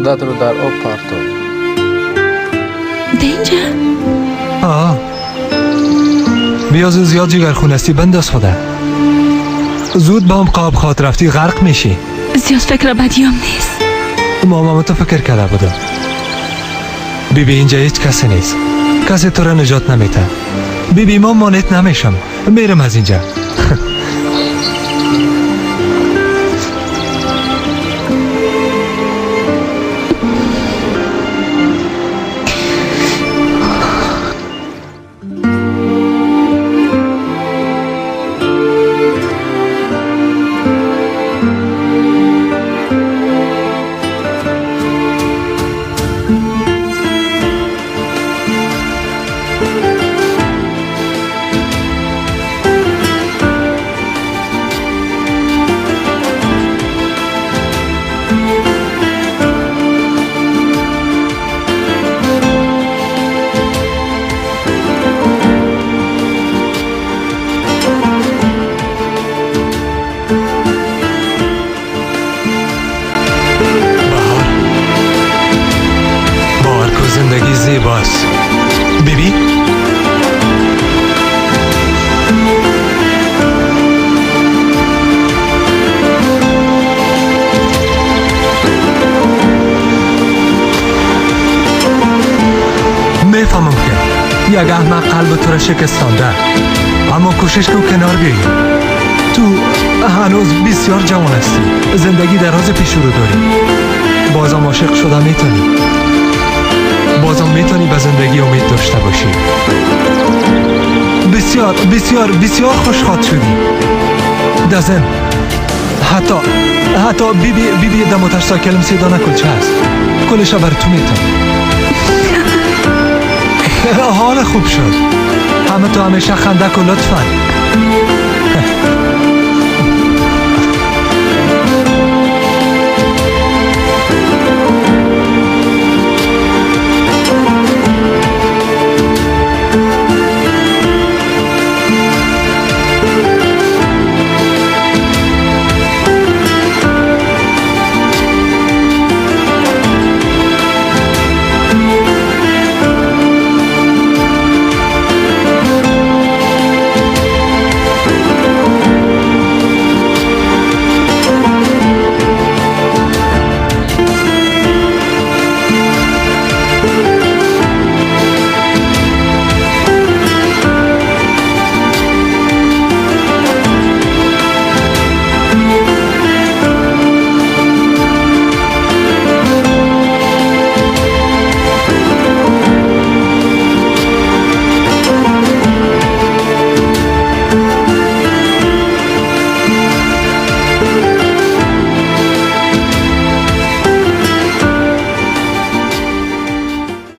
Худатро дар об партов. Денҷа. آه، بیازو زیاد جگرخون هستی، بنداز خوده. زود با هم قاب خواد رفتی، غرق میشی. Зиёд фикра бадиём нест. ماما تو فکر کرده بودم. بیبی، اینجا هیچ کسی نیست، کسی تو را نجات نمیده. بیبی، ما مانعت نمیشم، میرم از اینجا. بهار، باور کو زندگی زیباست. بیبی، میفهمم که یک احمق قلب تو را شکستانده، اما کوشش کو کنار بیایی. تو هنوز بسیار جوان هستی، زندگی دراز پیش رو داری. بازم عاشق شده میتونی، بازم میتونی به زندگی امید داشته باشی. بسیار بسیار بسیار خوشخواد شدی دزن. حتی بیبی، بیبی در موتورسایکلم سیدانه کلچه است، کلش بر تو میتم. حال خوب شد. همه تو همیشه خنده کن لطفا.